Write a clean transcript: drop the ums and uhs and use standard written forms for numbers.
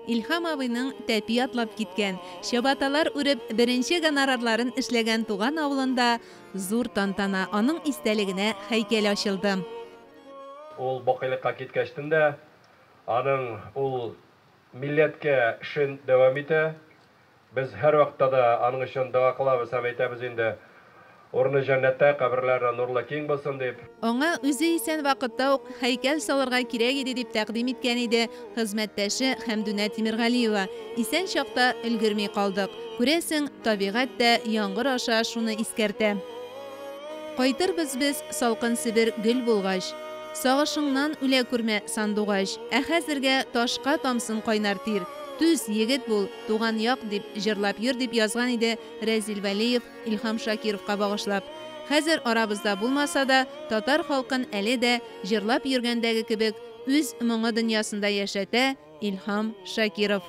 Илһам абыйның тәпи атлап киткән, чабаталар үреп беренче гонорарларын эшләгән туган авылында зур тантана, аның истәлегенә һәйкәл ачылды. Ул бакыйлыкка киткәчтен дә, аның ул милләткә эшен дәвам итә. Без һәрвакытта да аның өчен дога кылабыз һәм әйтәбез инде, урыны җәннәттә, каберләре нурлы киң булсын дип. Аңа үзе исән вакытта ук һәйкәл салырга кирәк иде дип тәкъдим иткән иде хезмәттәше Хәмдүнә Тимергалиева. Исән чакта өлгерми калдык. Күрәсең, табигать тә яңгыр аша шуны искәртә. Кайтырбыз без салкын Себер гөл булгач. Сагышыңнан үлә күрмә, сандугач. Ә хәзергә ташка тамсын кайнар тир. Түз, егет бул, туган як дип җырлап йөр, дип язган иде Рәзил Вәлиев Илһам Шакировка багышлап. Хәзер арабызда булмаса да, татар халкын әле дә җырлап йөргәндәге кебек үз моңы дөньясында яшәтә Илһам Шакиров.